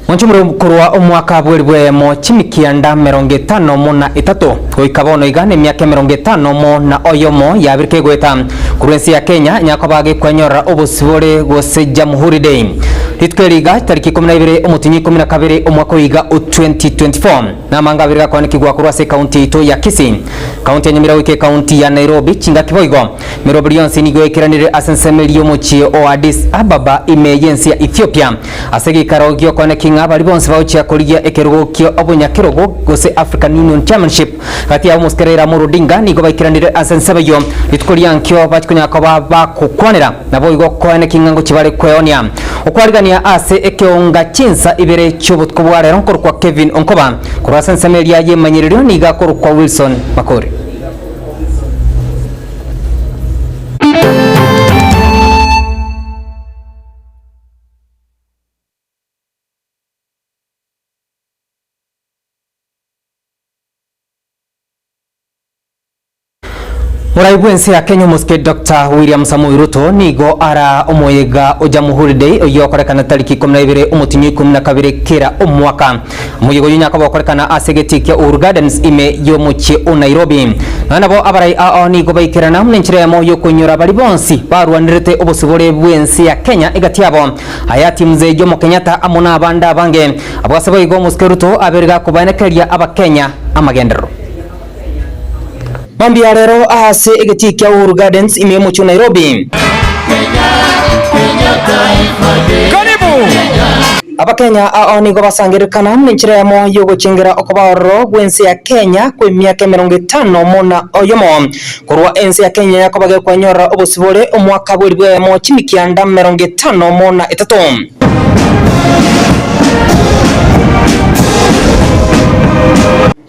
Mwanche more korwa omwaka bw'elifu eyemo chimikianda 53 goika bono iga nemiaka 51 yabire kegoeta korwa ense ya Kenya nyakoba gekwenyorera obosibore gose Jamhuri Day. Rituko eri iga tariki 12 omotinyi 12 omwaka oyo iga o 2024 namanga abere gakoanekigwa korwa ase ekaunti yaito ya Kisii, kaunti ya Nyamira goika ekaunti ya Nairobi chingaki boigo. Emeroberi yonsi nigo yaikeranire ase ensemo eria y'omochie o Addis Ababa ime y'ense ya Ethiopia. Ase egeikaro gi'okoeneki ng'a baria bonsi bagochia korigia ekerogo kia obonyakerogo gose African Union Chairmanship gati yabo omosike Raila Amolo Odinga nigo baikeranire ase ensemo eyio rituko riankio bachia konyara koba bagokwanera naboigo koeneki ng'a ngochia bare kweonia okwarigania ase ekeonga chinsa ibere chi'obotuko bwa rero nkorokwa Kevin Onkoba korwa ase ensemo eria y'emanyererio nigo akorokwa Wilson Makori. Morai bw'ense ya Kenya omosike Doctor William Samoei Ruto nigo ara omoyega o Jamhuri Day oyio okorekana tariki 12 omotinyi 12 kera omwaka. Omoyega oyio nyakoba okorekana ase egetii kia Uhuru Gardens ime y'omochie o Nairobi. Nonya nabo abarai ao nigo baikerana buna enchera eyemo y'okoinyora baria bonsi barwanerete obosibore bw'ense ya Kenya egati yabo Hayati Mzee Jomo Kenyatta amo nabande abange. Abwo ase boigo omosike Ruto abeire gakobaenekeria abakenya amagenderero. Mambia rero ase egetii kia Uhuru Gardens ime y'omochie o Nairobi. Abakenya ao nigo basangererekana nenchera eyemo y'ogochengera okoba ororo gw'ense ya Kenya kw'emiaka 51 korwa ense ya Kenya yakoba gekwenyorera obosibore omwaka bw'elifu eyemo chimikianda 53.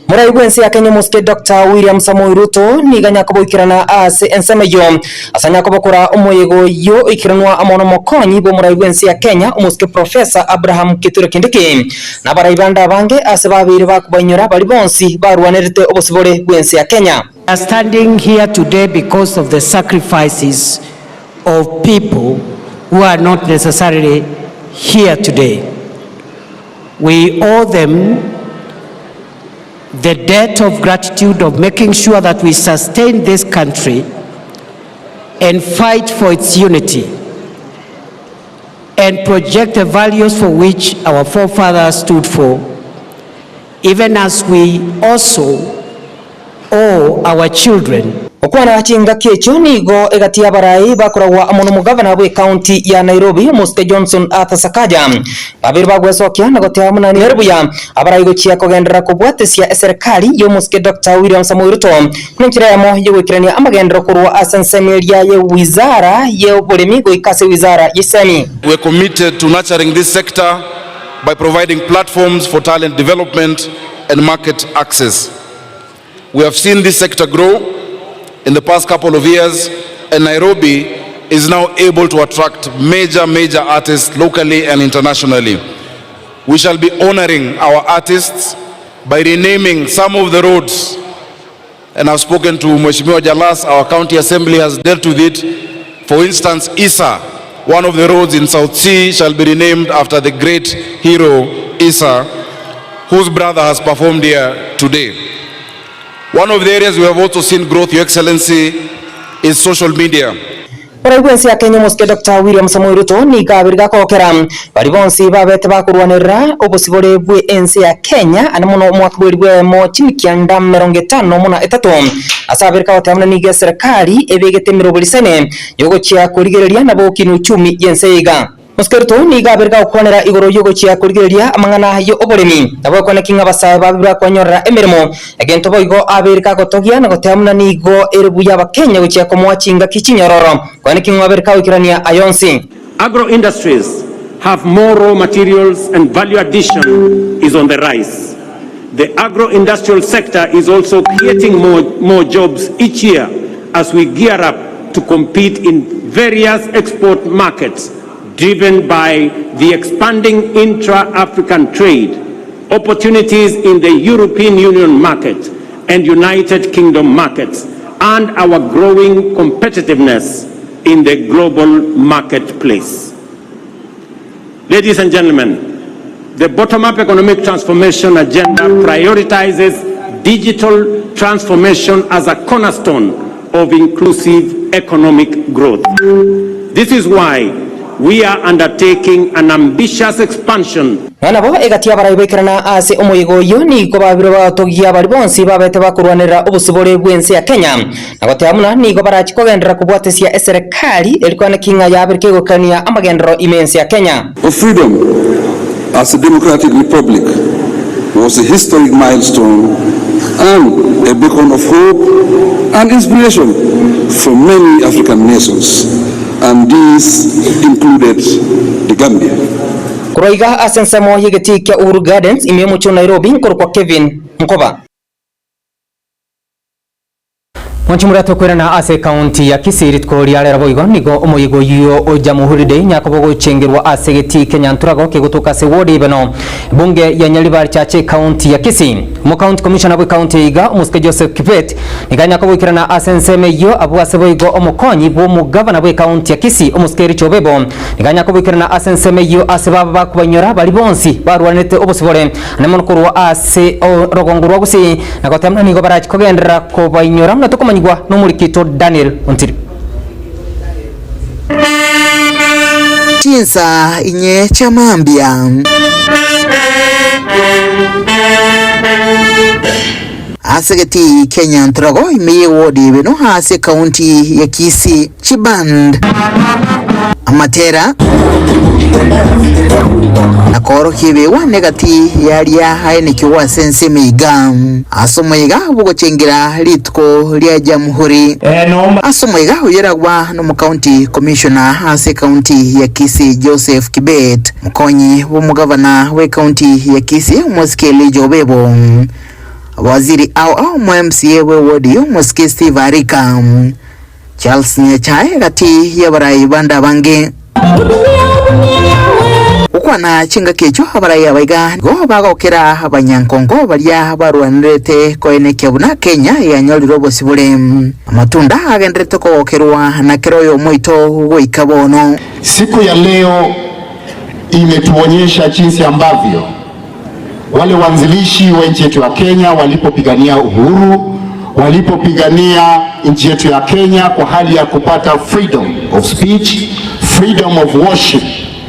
Morai bw'ense ya Kenya omosike Doctor William Samoei Ruto nigo anyakoboikerana ase ensemo eyio ase anyakobokora omoyega oyio oikeranwa amo nomokonyi bw'omorai bw'ense ya Kenya omosike Professor Abraham Kithure Kindiki na abarai bande abange ase babeire bakobainyora baria bonsi barwanerete obosibore bw'ense ya Kenya. We are standing here today because of the sacrifices of people who are not necessarily here today. We owe them the debt of gratitude of making sure that we sustain this country and fight for its unity and project the values for which our forefathers stood for, even as we also owe our children. Gokwana chingaki echio nigo egati y'abarai bakoragwa amo nomogavana bw'ecounty ya Nairobi omosike Johnson Arthur Sakaja babere bagwesokia na goteba buna nere buya abarai gochia kogenderera kobwatesia eserekari y'omosike Doctor William Samoei Ruto buna enchera eyemo y'ogoikerania amagenderero korwa ase ensemo eria ye wizara y'oboremi goika ase wizara y'esemi. We are committed to nurturing this sector by providing platforms for talent development and market access. We have seen this sector grow in the past couple of years and Nairobi is now able to attract major, major artists locally and internationally. We shall be honoring our artists by renaming some of the roads and I've spoken to Mheshimiwa Jalas, our county assembly has dealt with it. For instance, Isa, one of the roads in South Sea shall be renamed after the great hero Isa, whose brother has performed here today. One of the areas we have also seen growth, Your Excellency, is social media. Orai bw'ense ya Kenya omosike Doctor William Samoei Ruto nigo abeire gakogokera baria bonsi babete bakorwanerera obosibore bwe ense ya Kenya ande mono omwaka bw'elifu eyemo chimikianda 53 ase abeire kagoteba buna nigo eserekari ebegete emeroberi sene yogochia korigereria na bogokina uchumi y'ense eye iga. Mosike Ruto nigo abeire gagokwanera igoro y'ogochia korigereria amang'ana y'oboremi, na bwekwana ki ng'a abasae babe bakwenyorera emeremo, egento boigo abeire gagotogia na goteba buna nigo ere buya Abakenya gochia komoa chingaki chinyororo, kwane ki ng'o abeire kagoikerania aya onsi. Agro industries have more raw materials and value addition is on the rise. The agro-industrial sector is also creating more, more jobs each year as we gear up to compete in various export markets driven by the expanding intra-African trade, opportunities in the European Union market and United Kingdom markets, and our growing competitiveness in the global marketplace. Ladies and gentlemen, The bottom-up economic transformation agenda prioritizes digital transformation as a cornerstone of inclusive economic growth. This is why we are undertaking an ambitious expansion. Nonya nabo, egati y'abarai baikerana ase omoyega oyio nigo babire batogia baria bonsi babete bakorwanerera obosibore bw'ense ya Kenya, na goteba buna nigo barachie kogenderera kobwatesia eserekari eri koaneki ng'a yabire kegokania amagenderero ime y'ense ya Kenya. Of freedom as a democratic republic was a historic milestone and a beacon of hope and inspiration for many African nations, and these included The Gambia. Korwa iga ase ensemo y'egetii kia Uhuru Gardens ime y'omochie o Nairobi nkorokwa Kevin Nkoba. Mwanche moria tokoirana ase ekaunti ya Kisii rituko ria rero boigo nigo omoyega oyio o Jamhuri Day nyakoba ogochengerwa ase egetii kia Nyanturago kegotoka ase ward ya Ibeno ebunge ya Nyaribari Chache ekaunti ya Kisii. Omokaunti commissioner bw'ekaunti eye iga omosike Joseph Kibet nigo anya koboikerana ase ensemo eyio abwo ase boigo omokonyi bw'omogavana bw'ekaunti ya Kisii omosike Eric Obebo nigo anya koboikerana ase ensemo eyio ase baba bakobainyora baria bonsi barwanete obosibore Naende mono korwa ase orogongo rwa Gusii, na goteba buna nigo barachie kogenderera kobainyora buna tokomanyigwa nomorikito Daniel Ontiri. Chinsa inye chia mambia. Ase getii kia Nyantrogo ime ye ward ya Ibeno ase ekaunti ya Kisii. Chiband, amatera, na koorokia ebiegwa negati y'aria aenekigwe ase ense emeiga, ase omoyega bw'ogochengera rituko ria Jamhuri. Ase omoyega oyio eragwa nomocounty commissioner ase ecounty ya Kisii Joseph Kibet, mokonyi bw'omogavana bw'ecounty ya Kisii omosike Elijah Obebo, abawaziri ao ao omo MCA bw'eward eyio omosike Steve Arika. Charles Nyachae gati y'abarai bande abange. Gokwana chingaki echio abarai aba iga nigo bagokera abanyankongo baria barwanerete koenekia buna Kenya yanyorire obosibore. Amatunda agenderete kogokerwa na kera oyomo oito goika bono. Siku ya leo imetuonyesha jinsi ambavyo wale waanzilishi wa nchi yetu ya Kenya walipopigania uhuru, walipopigania nchi yetu ya Kenya kwa hali ya kupata freedom of speech, freedom of worship,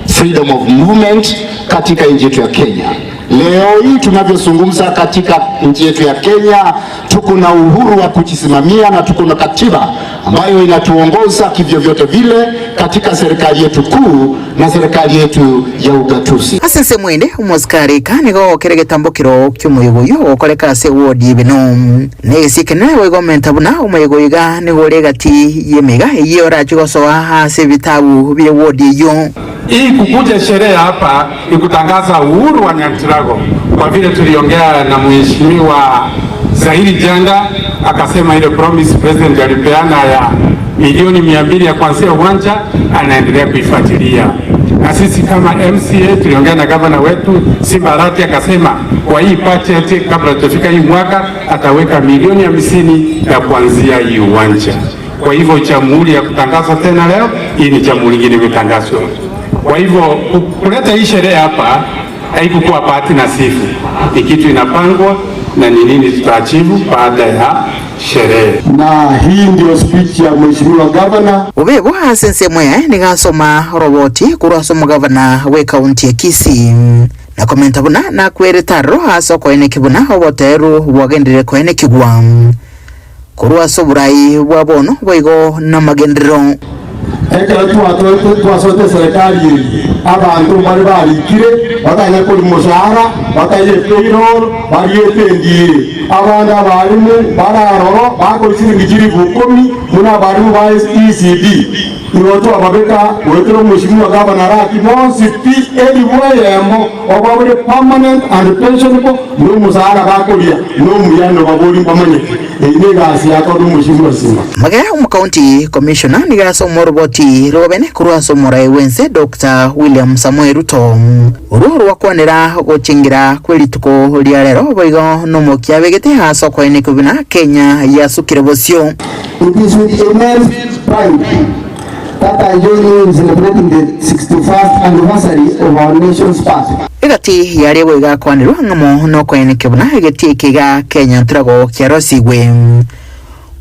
freedom of movement katika nchi yetu ya Kenya. Leo hii tunavyozungumza katika nchi yetu ya Kenya, tuko na uhuru wa kujisimamia na tuko na katiba ambayo inatuongoza kivyovyote vile katika serikali yetu kuu na serikali yetu ya ugatuzi. Ase ensemo ende, omosikari ika nigo ogokera egetambokero ki'omoyega oyio ogokoreka ase ewodi y'ebino. Na egesio ekenene boigo omenta buna omoyega oyo iga nigo ore egati y'emeyega eyio orache gosoa ase ebitabu bi'ewodi eyio. Hii kukuja sherehe hapa ni kutangaza uhuru wa Nyanturago kwa vile tuliongea na mheshimiwa Zahiri Janga akasema ile promise president alipeana ya milioni 200 ya kuanzia uwanja anaendelea kuifuatilia, na sisi kama MCA tuliongea na gavana wetu Simba Arati akasema kwa hii budget kabla tutafika hii mwaka ataweka milioni 50 ya kuanzia hii uwanja. Kwa hivyo jamhuri ya kutangazwa tena leo hii ni jamhuri nyingine imetangazwa. Kwa hivyo kuleta hii sherehe hapa haikukuwa bahati nasibu, ni kitu inapangwa na ni nini tutaachivu baada ya sherehe. Na hii ndio speech ya mheshimiwa governor. Bobe bo ase ensemo yaye nigo asoma roboti korwa ase omogavana bw'ekaunti ya Kisii, na komenta buna nakwerete aroro ase okoeneki buna oboteeru bwagenderire koenekigwa korwa ase oborai bwa bono boigo namagenderero. Ekero twatoete twasoete eserekari eye, abanto mbare barikire batanya koria moshahara, bataiyo epayroll, bariete engiiri. Abande abalimu bare aroro bakoria chiringi chilifu ikomi buna abalimu ba ECD. Igo twababeka goetera omweshimiwa Gavana Arati bonsi pi elifu eyemo obabore permanent and pensionable na omosaara bakoria nomuya nobabori mbamanyete. Eyio negasi yakwa nomweshimiwa Simba. Magega Omocounty Commissioner nigo asoma oroboti rw'obene korwa ase omorai bw'ense Doctor William Samoei Ruto, orwo rwakwanera ogochengera kwe rituko ria rero boigo nomokia abegete ase okoenekwa buna Kenya yasukire bosio. It is with immense pride that I join you in celebrating the 61st anniversary of our nation's birth. Egati yaria goiga akwanirwe ng'amo nokoenekia buna egetii eke iga kenyantrago kiarosigwe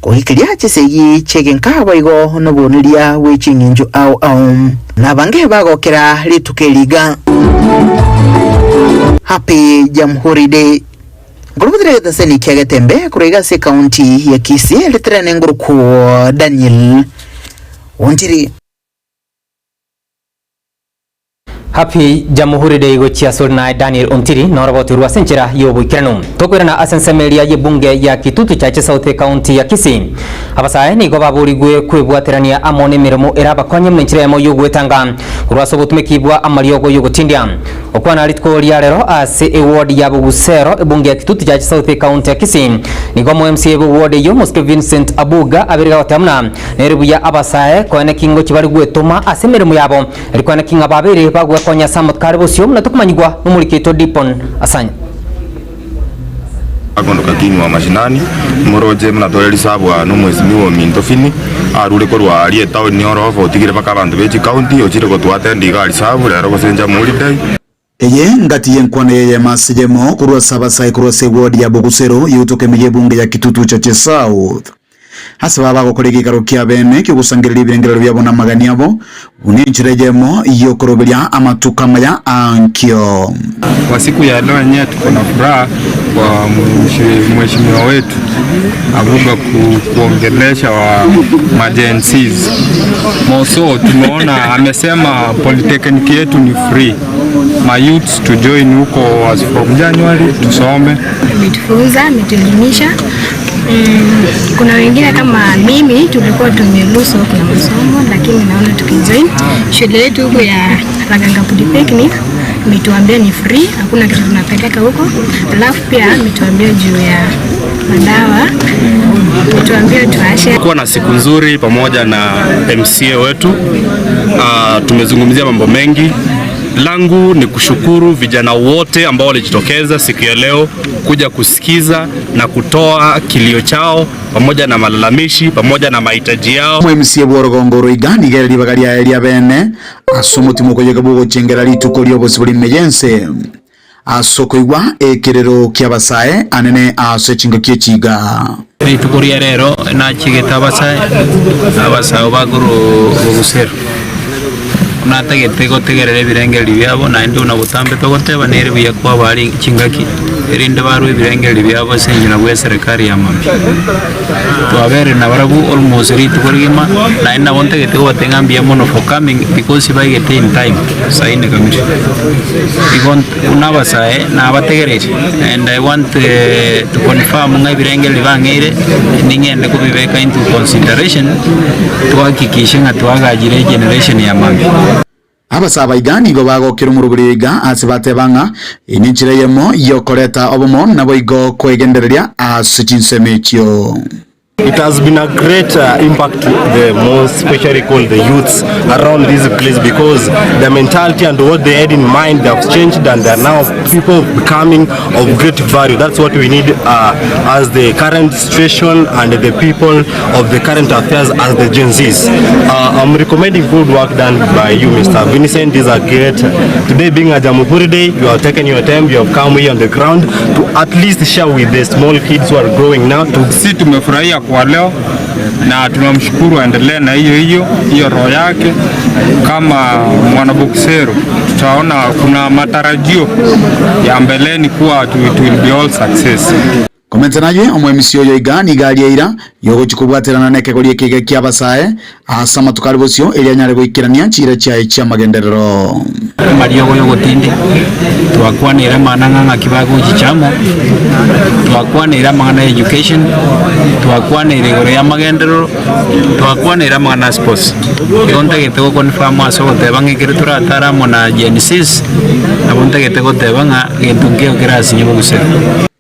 koikeria chisegi chi'egenka boigo nobooneria bwe ching'encho ao ao na abange bagokera rituko eri iga. Happy Jamhuri Day. Nkorobotera egetaseni kia Getembe korwa iga ase ekaunti ya Kisii riterene ngorokwo Daniel Ontiri. Happy Jamhuri Day gochia asore naye Daniel Ontiri norobote ase enchera y'oboikeranu. Tokoirana ase ensemo eria y'ebunge ya Kitutu Chache South ekaunti ya Kisii. Abasae nigo baborigwe kwebwaterania amo nemeremo erabakonye buna enchera eyemo y'ogwetanga korwa ase obotumeki bwa amariogo y'ogotindia. Okwana rituko ria rero ase eward ya Bogusero ebunge ya Kitutu Chache South ekaunti ya Kisii nigo omo MCA bwe ward eyio Mosike Vincent Abuga aberire goteba buna nere buya abasae koene ki ngochia bare gwetoma ase emeremo yabo Rikwana ki ng'a babere bagwekonya ase amatuko are bosio buna tokomanyigwa nomoriki oito Dipon Asanya. Akondoka King wa mashinani, moroche buna tore risabwa nomwesimiwa ominto Fini, arure korwa aria etaoni orofa otigire mpaka abanto be chikaunti, ochire gotwatendi iga risabu rero gose Jamhuri Day. Eye ngati y'enkwana y'eyemo ase eyemo korwa ase abasae korwa ase eward ya Bogusero y'ogotoka ime y'ebunge ya Kitutu Chache South. Ase baba bagokora egeikaro kia bene ki'ogosangereria ebirengererio biabo na amagani abo, buna enchera eyemo y'okoroberia amatuko amaya ankio. Kwa siku ya leo yenyewe tuko na furaha kwa mheshimiwa wetu Abuga ku, kuongelesha wa ma-Gen Zs. Moso tumeona amesema polytechnic yetu ni free. Ma youths to join huko as from January tusome. Ametufunza, ametuelimisha. Kuna wengine kama mimi tulikuwa tumelose hope na masomo, lakini naona tukijoin shule yetu huku ya Raganga Polytechnic ametuambia ni free, hakuna kitu tunapeleka huko. Alafu pia ametuambia juu ya madawa, ametuambia tuache Kuwa na siku nzuri pamoja na MCA wetu. Tumezungumzia mambo mengi. Langu ni kushukuru vijana wote ambao walijitokeza siku ya leo kuja kusikiza na kutoa kilio chao pamoja na malalamishi pamoja na mahitaji yao. MCA bw'orogongo oroiga nigo ere ribaga riaye ria bene ase omotima okoyeka bw'ogochengera rituko ri'obosibore ime y'ense ase okoigwa ekerero ki'abasae anene ase chingaki echi iga. Rituko ria rero nachigete abasae, abasae bakorwa bogusero, natagete gotegerera ebirengererio biabo, naende buna botambe togoteba nere buya kwabaa chingaki, erinde barue ebirengererio biabo ase enchera bwa eserekari ya mambia. Twaberire nabarabwo almost rituko rigima, naende nabo ntagete kobatebia ng'a mbuya mono for coming because baigete in time saa ine kamiri. Igo buna abasae nabategereire and I want to confirm ng'a ebirengererio bang'eire ning'ende kobibeka into consideration twahakikishe ng'a twagachire egeneration ya mambia. Abasae abaiga nigo bagokera omorobori oiga ase bateba ng'a eye nenchera eyemo y'okoreta obomo naboigo kwegendereria ase chinsemo echio. It has been a great impact to the most especially called the youths around this place because the mentality and what they had in mind they have changed and they are now people becoming of great value. That's what we need as the current situation and the people of the current affairs as the Gen Zs. I'm recommending good work done by you, Mr. Vincent. These are great. Today being a Jamhuri Day, you have taken your time, you have come here on the ground to at least share with the small kids who are growing now to Si tumefurahia kwa leo na tunamshukuru aendelee na hiyo hiyo hiyo roho yake. Kama mwanabokisero, tutaona kuna matarajio ya mbeleni kuwa it will be all success. Komenta naye omoemisi oyo iga nigo aria eira yogochia kobwaterana nekegori eke iga ki'abasae ase amatuko are bosio erio anyare goikerania chiira chiaye chi'amagenderero. Amariogo y'ogotindi, twakwaneire amang'ana ng'a ng'aki bagochicha amo, twakwaneire amang'ana ya education, twakwaneire igoro y'amagenderero, twakwaneire amang'ana ya sports. Igo ntagete go confirm ase ogoteba ng'a ekero toratare amo na Gen Zs, nabo ntagete goteba ng'a gento nkeiyo kerasinye bogusera.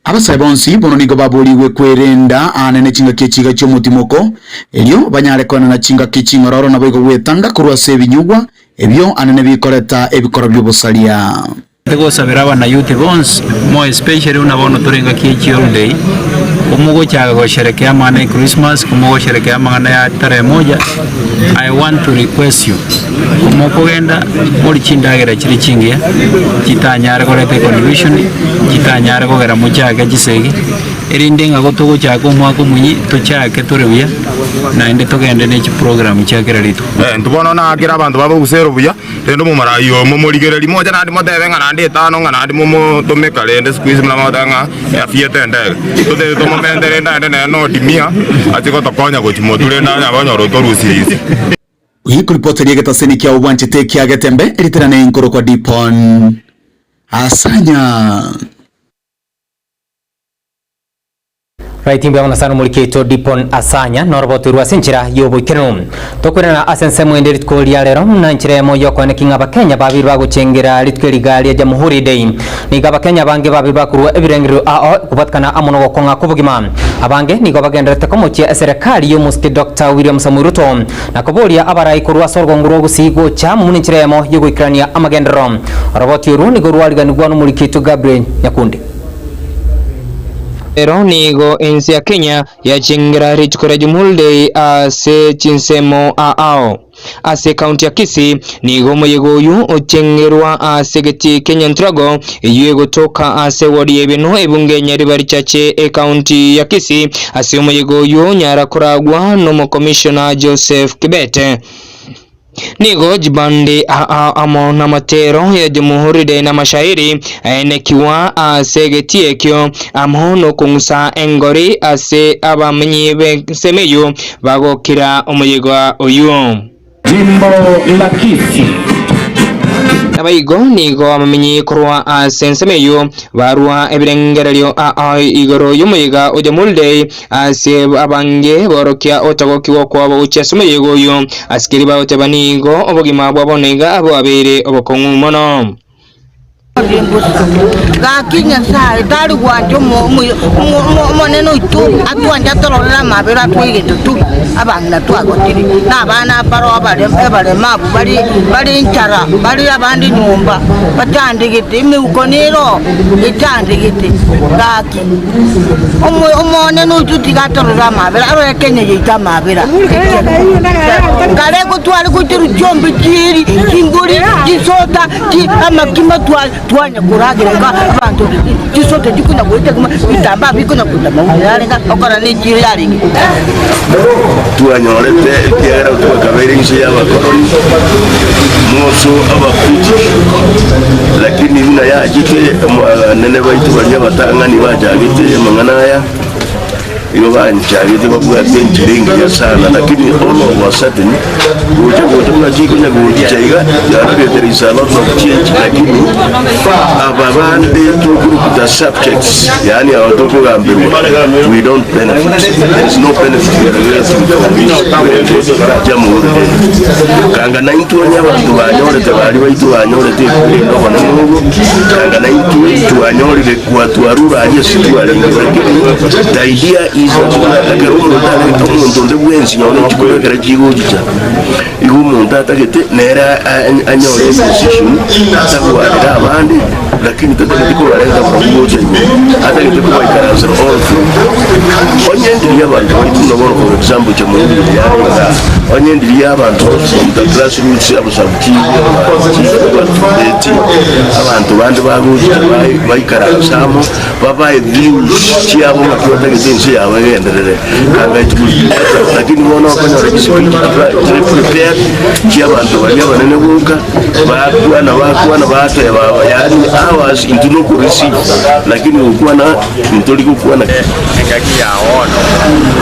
Abasae bonsi bono nigo baborigwe kwerenda aane ne chingaki echiga chi'omotimoko, erio banyare koenana chingaki ching'ororo naboigo gwetanga korwa ase ebinyugwa ebio anene bikoreta ebikoro bi'obosaria. Tigosabera abanayouth bonsi, more especially buna bono tore engaki ye chiholiday, Komogochaka gosherekea amang'ana ya Christmas, komogosherekea amang'ana ya tarehe moja, I want to request you, komokogenda morie chindagera chire chingiya, chitanyare koreta econfusion, chitanyare kogera mochake chisegi, erinde ng'a gotogochaka omwaka omonyi, tochake tore buya, naende togende ne chiprogram chia kera rituko. Intwe bono naakere abanto babo obusero buya, rende omomarai oyo momorigererie moche naende motebe ng'a naende etano ng'a naende momotomeka rende siku hizi buna mogoteba ng'a eafiete endege. Totebe tomomente rende aende nere nodimia ache gotokonya gochia motwe rende anyare konyora otorusirie inse. Rikoripota ri'egetaseni kia obwanchete kia Getembe riterane nkorokwa Dipon Asanya. Right mbuya mono sana omoriki oito Dipon Asanya noroboto ase enchera y'oboikeranu. Tokoirana ase ensemo ende rituko ria rero na enchera eyemo y'okoeneki ng'a Abakenya babiri bagochengera rituko eriga ria Jamhuri Day. Nigo Abakenya abange babiri bakorua ebirengererio ao kobwatekana amo nogokong'a kw'obogima. Abange nigo bagendererete komochia eserekari y'omosike Doctor William Samoei Ruto na koboria abarai korwa ase orogongo rwa Gusii gocha amo buna enchera eyemo y'ogoikerania amagenderero. Oroboti orwo nigo rwariganigwa nomoriki oito Gabriel Nyakundi. Ero nigo ense ya Kenya yachengera rituko ria Jamhuri Day ase chinsemo ao. Ase ekaunti ya Kisii nigo omoyega oyio ochengerwa ase egetii kia Nyantrago eyio egotoka ase ewodi ya Ibeno ebunge ya Nyaribari Chache ekaunti ya Kisii ase omoyega oyio onyara koragwa nomokomishona Joseph Kibete. Nigo chibande aa amo namatero ya Jamhuri Day na amashairi aenekigwa ase egetii ekio, amo nokong'usa engori ase abamenyi b'ensemo eyio bagokira omoyega oyio. Jimbo la Kisii. Naboigo nigo abamenyi korwa ase ensemo eyio barua ebirengererio aa igoro y'omoyega o Jamhuri Day Ase abange borokia otagokigwa kwabo gochia ase omoyega oyio, ase keria bagoteba nigo obogima bwa bono iga bwabeire obokong'u mono. Gaki Nyasae tari gwancha Omonene oito atwanche atororere amabera atwaigete tu, abang'ina twagotire, na abana baroo abaremabu bare enchara, bare abande nyomba bachandegete, emeuko nero echandegete. Gaki. Omonene oito tiga atorore amabera, arore Kenya yaito amabera. Kare gotware goiterwa chiombe chieri, chingori, chisota, amakima twanya koragera iga abanto chisota chikonya goeta kegima, ebitambaa bikonya goeta maumira are iga, okora ne echiro yarenge. Twanyorete ekiagera twakabeire inse y'abakoroni, moso ababritish, lakini buna yachete abanene baito baria abatang'ani bachagete amang'ana aya, igo banchagete babwate enchera engiya sana, lakini all of a sudden, gocha gocha buna chikonya gochicha iga, yarorire there is a lot of change, lakini aba bande tokoruta subjects, yaani aba tokogamberwa, we don't benefit, there is no benefit we are getting from this Jamhuri Day. Kanga naintwe onye abanto banyorete baria baito banyorete ekwenda obonene obo, kanga naintwe twanyorire kwatwarure aria ase twarenge lakini the idea is that buna ekero omonto are omonto onde bwensi nonye chikura ekero chigochicha, igo omonto atagete nere anyore eposition atagwarere abande lakini tatageti kobarenta barabwo gocha igoro, atagete kobaikaransera all through. Onye ndiri abanto baito buna bono for example Jamhuri yare igaa, onye ndiri abanto from the grassroots abasabutibi, abaanchi, abatubeti, abanto bande bagochicha baikaranse amo, babae views chiabo ng'aki batagete ense yabo egenderere, kanga it would be better. Lakini bono okonyora chispeech chire prepared chiabanto baria abanene boka, bakwana bakwana bateba aba yaani ours intwe nokoreceive lakini gokwana ntori gokwana. Engaki ya bono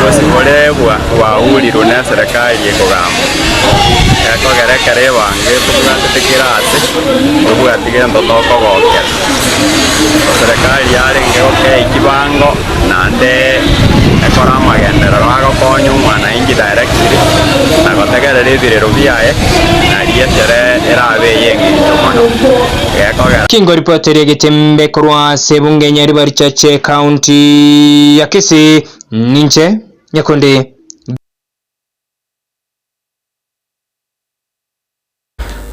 gose ore bwaurirwe neserekari ekogamba, ekogera ekero ebango etobwatete kera ase, tobwati gento tokogokera. Eserekari yarenge gokea ekibango naende ekore amagenderero agokonya omwananchi directly na gotegerera ebirero biaye nario echere erabe eye eng'encho mono. Gekogera. Kingoripoteria egetembe korwa ase ebunge Nyaribari Chache Ekaunti ya Kisii, ninche Nyakundi.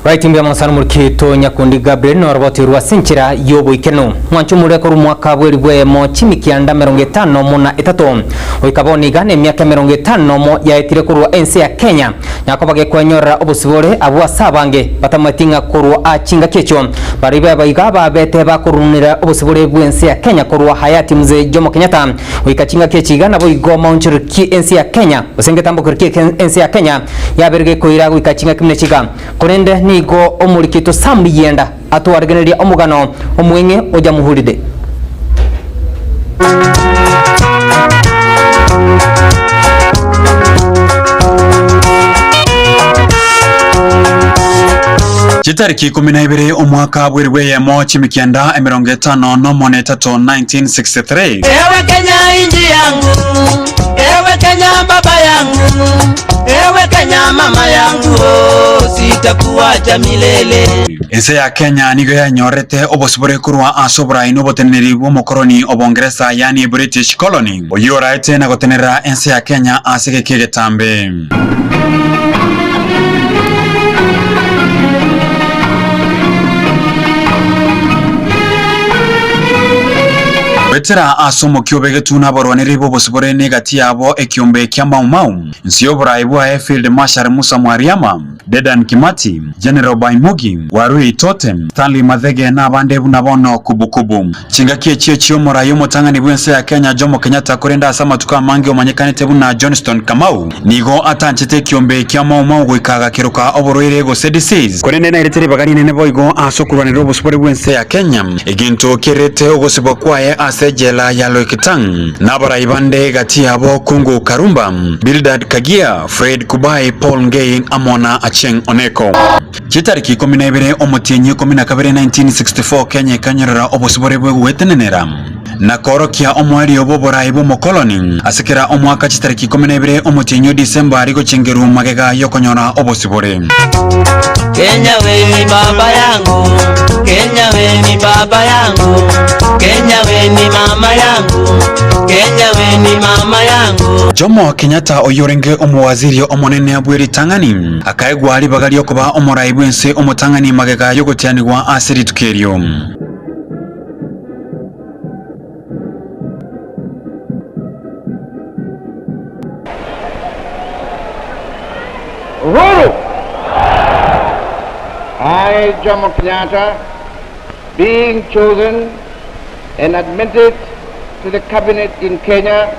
Right mbuya mono sana omorikito Nyakundi Gabriel noroboti rwa ase enchera y'oboikeranu. Mwanche omorere korwa omwaka bw'elifu eyemo chimikianda 50 na etato goika bono iga nemiaka 50 yaetire korwa ense ya Kenya nyakoba gekwenyorera obosibore abwo ase abange batamanyeti ng'a korwa a chingaki echio baria beba iga babete bakorunera obosibore bw'ense ya Kenya korwa hayati Mzee Jomo Kenyatta goika chingaki echi iga naboigo maonchorero ki ense ya Kenya gose ngetambokero ki ense ya Kenya yabeire gekoira goika chingaki buna echi iga. Korende nigo omorikito Sam Yenda atwaregeneria omogano omweng'e o Jamhuri Day. Chitariki 12 omwaka bw'eribu eyemo chimikianda 51 na 1963. Ewe Kenya inji yangu, ewe Kenya baba yangu, ewe Kenya mama yangu, oh, sitakuacha milele. Ense ya Kenya nigo yanyorete obosibore korwa ase oborai na oboteneneri bw'omokoroni o Bongeresa yaani British Colony, oyio oraete na gotenerera ense ya Kenya ase egeka egetambe. Goetera ase omokia obegetwe nabarwaneri b'obosibore negati yabo ekiombe kia Mau Mau, inse y'oborai bwaye Field Marshal Musa Mwariama, Dedan Kimathi, General Baimugi, Warui Tote, Stanley Mathege na abande buna bono Kubu Kubu. Chingaki echio chi'omorai omotang'ani bw'ense ya Kenya Jomo Kenyatta korende ase amatuko amange omanyekanete buna Johnston Kamau, nigo atanchete ekiombe kia Mau Mau goika agakeroka oborwaire gose disease. Korende nairete ribaga rinene boigo ase okorwanerera obosibore bw'ense ya Kenya, egento kerete ogosibwa kwaye ase ejela ya Loikitang na abarai bande gati yabo Kungu Karumba, Bildad Kagia, Fred Kubai, Paul Ngei amo na Achieng Oneko. Chitariki 12 omotienyi 12 1964 Kenya ekanyorera obosibore bw'egwetenenera na koorokia omoerio bw'oborai bw'omokoloni ase kera omwaka chitariki 12 omotienyi o Disemba rigochengerwa magega y'okonyora obosibore. Kenya we ni baba yangu, Kenya we ni baba yangu, Kenya we ni mama yangu, Kenya we ni mama yangu. Jomo Kenyatta oyio orenge omowaziri omonene bw'eritang'ani akaegwa ribaga riokoba omorai bw'ense omotang'ani magega y'ogotianigwa ase rituko erio. Uhuru! I, Jomo Kenyatta, being chosen and admitted to the cabinet in Kenya,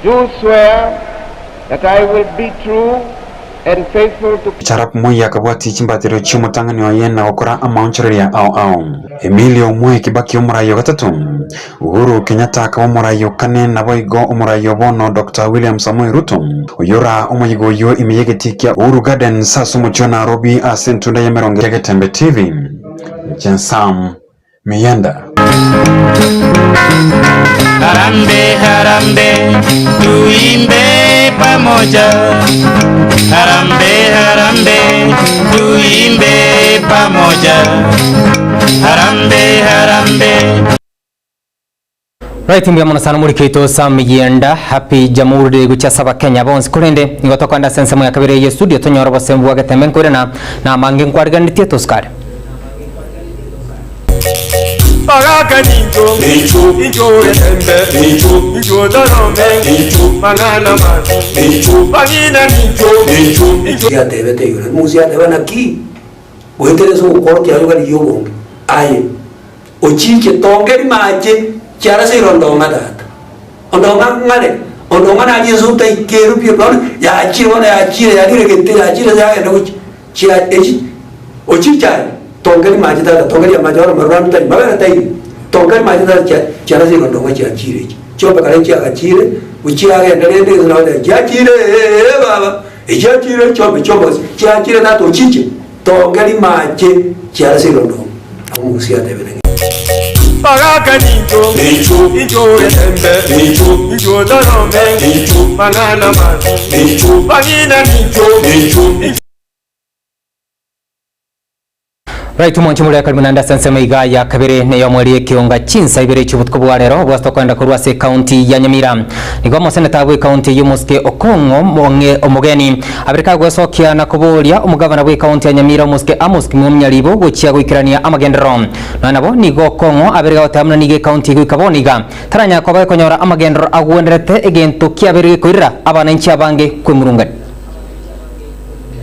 do swear that I will be true and faithful to Arap Moi akabwatia chimbatero chi'omotang'ani oye na gokora amaonchoreria ao ao. Emilio Mwai Kibaki omorai o gatato, Uhuru Kenyatta akaba omorai o kane naboigo omorai o bono Doctor William Samoei Ruto, oyora omoyigo oyio ime y'egetii kia Uhuru Gardens ase omochie o Nairobi ase entunda y'emerongo ya Getembe TV. Inche Sam Miyanda. Harambee, harambee, tuimbe pamoja. Harambee, harambee, tuimbe pamoja. Harambee, harambee. Right mbuya mono sana omorikeito Sam Yenda happy Jamhuri Day gochia ase abakenya bonsi korende nigo tokoenda ase ensemo ya kabere eye studio tonyore obosembu bwa getembe nkoirana na amange nkwariganetie tosikare. Bagaka nincho, incho getembe, incho torome, mang'ana mabi, bagina nincho, incho. Yatebete igoro, Musa yateba naki? Goetera ase ogokorokia aye ogarigia obonge. Aye, ochiche tongeri mache chiara ase irondong'a tata. Ondong'a ng'are, ondong'a nache inse otaikerwe pi bono yachire bono yachire yarire gete yachire yagenda gochia chia echi ochiche aye tongeri mache tata tongeri amache bono maruranu tari mabere taiyo tongeri mache tata chia chiara ase irondong'a chiachire echi. Chiombe kare chiagachire, gochiagenda rende gose nabo chiachire eeh baba, echiachire chiombe chiombe gose chiachire tata ochiche. Tonge rimache chiare ase irondongo. Nabo Omogusi atebete ng'a. Bagaka nincho, incho getembe, incho torome, mang'ana mabi, bagina nincho, incho. Right omonche muri karibu nande ase ensemo iga ya kabere neyo mweri ekionga chinsa ibere chi'obotuko bwa rero bwase tokoenda korwa ase ekaunti ya Nyamira. Nigo omoseneta bwe ekaunti eyio Mosike Okong'o Mong'e Omogeni abere kagwesokia na koboria omogavana bwe ekaunti ya Nyamira Omosike Amos Kimeu Nyaribo gochia goikerania amagenderero. Nonya nabo nigo Okong'o abere gagoteba buna nigo ekaunti goika bono iga taranyara koba gekonyora amagenderero agwenerete egento kiabeire gekoirera abananchi abange kwemurungania.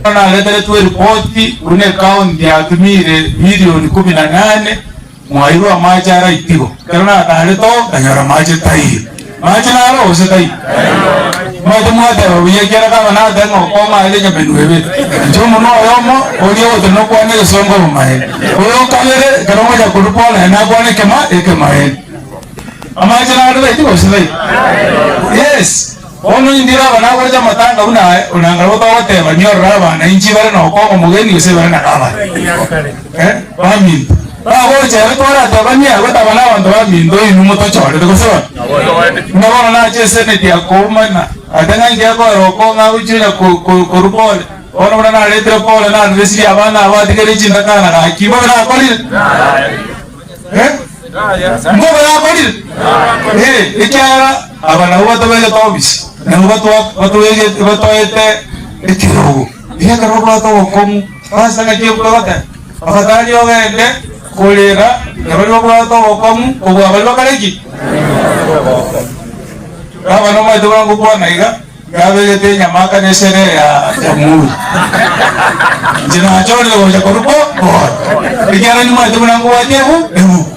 Nareteretwe eripoti buna ekaunti yatumire milioni kumi na nane mwairwe amache ara Itigo. Ekero natarete oo nkanyora amache taiyo. Mache naro gose taiyo? Omanyete mwateba buya ekiagera kaba nateba ng'a okong'a aria nyamenwa ebere. Inche omonwa oyomo oria ogotenena okwane egesongo obomaene. Oyo okabere ekero ngocha korwa bono naende nakwane ekema ekemaene. Amache naro taiyo gose taiyo? Yes. Bono indire aba nakorete amatanga buna aya, onanga nabo togoteba, Niorore abana inche bare nokong'a omogeni gose bare na gavana. Eh, baminto. Bagocha ere twaratebanie agwo taba nabanto baminto inwe motochorete gose bono. Buna bono nache eseneti akoumana, ate ng'a inki akoera okong'a agochia onya korwa pole. Bono buna naretire pole naruresirie abana aba atigere chintakana gaki mbobe nakorire? Eh? Mbobe nakorire? Eh, ekiagera aba nabwo batobegete obisi, nabwo batobegete batoete ekerogo. Iga ekero obwate obokong'u, ase ng'aki okogoteba, afadhali ogende korera na baria babwate obokong'u kobua baria bakare ki? Aba nomanyete buna ngokwana iga. Yabegete enyamaka na esere ya Jamhuri. Inche nachorire gocha korwa ko bono, ekiagera nimanyete buna nkobwatia ebu ebuku.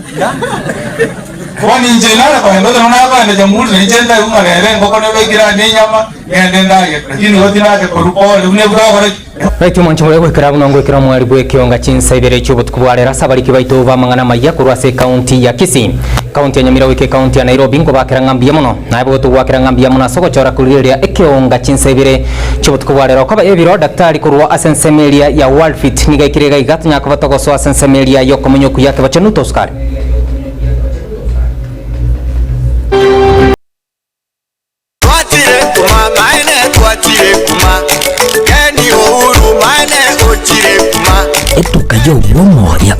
Bono inche nare kogenda otari buna nakoenda Jamhuri na inche ntaigwe ng'a rero engoko nebekire ande enyama, ngende ndagere. Lakini igo tinacha korwa pore buna ebuku agokora ki? Baitu omonche more goikera buna ngoikera omweri bw'ekeonga chinsa ibere chi'obotuko bwa rero ase abariki baito b'amang'ana amaya korwa ase ekaunti ya Kisii, ekaunti ya Nyamira goika ekaunti ya Nairobi nkobakera ng'a mbuya mono. Naye bobe togwakera ng'a mbuya mono ase ogochora korigereria ekeonga chinsa ibere chi'obotuko bwa rero. Koba ebiro, Daktari korwa ase ensemo eria ya Worldfit nigo aikire iga iga tonyare koba togosoa ase ensemo eria y'okomenya okuya kebachenu tosukare. Twachire kuma maene twachire kuma Keni Uhuru maene ochire kuma. Etuka y'obwomo ya.